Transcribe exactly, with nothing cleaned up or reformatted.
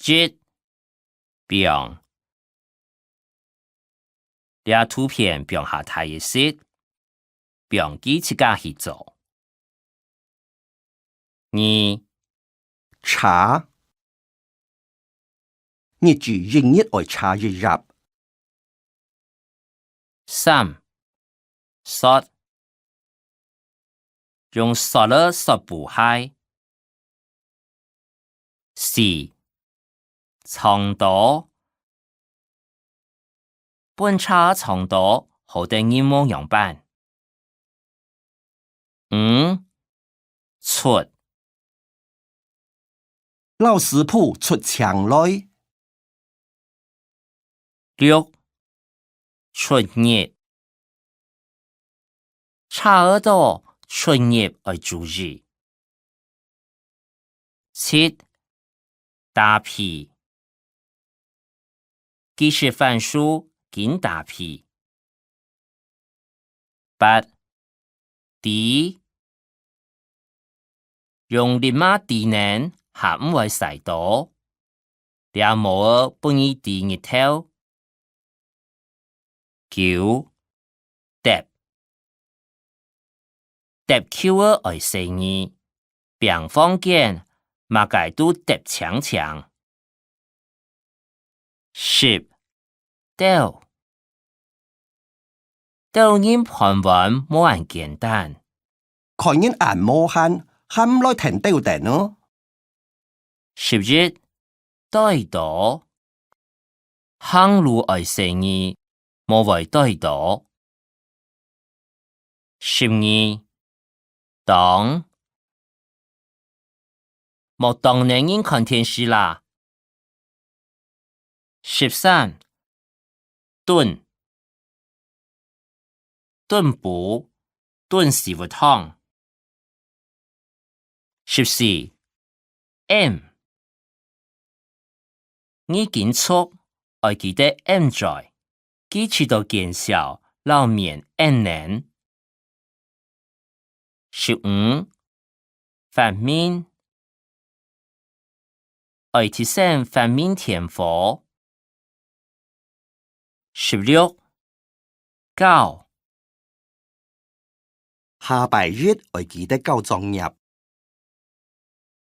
一、放。這圖片放下忒一息，放佢自家去做。二、車。日子一日愛車一日。 三、雪。用雪仔雪布鞋。四、長刀。分車仔長刀好得人無樣般。 五、出。摎師傅出淨來。六、出入。車仔到出入愛注意。 七、打屁。佢食番薯緊打屁。八、知。用笠嫲知等，還毋會曬著。這帽仔分佢知日頭。 九、疊。疊球仔愛細義，拚房間，麼个都疊淨淨。十、鬥。鬥人盤碗無恁簡單。看人恁無閒，還毋來𢯭鬥等哦。 十一、碓著。行路愛細義，莫會碓著。十二、當。莫當等人看電視啦。十三、燉。 燉補，燉屎朏湯。十四、揜。你緊捽，愛記得揜嘴，佢試著見笑，摎面揜等。 十五、發明。愛提升發明天賦。十六、交。下擺日愛記得交作業。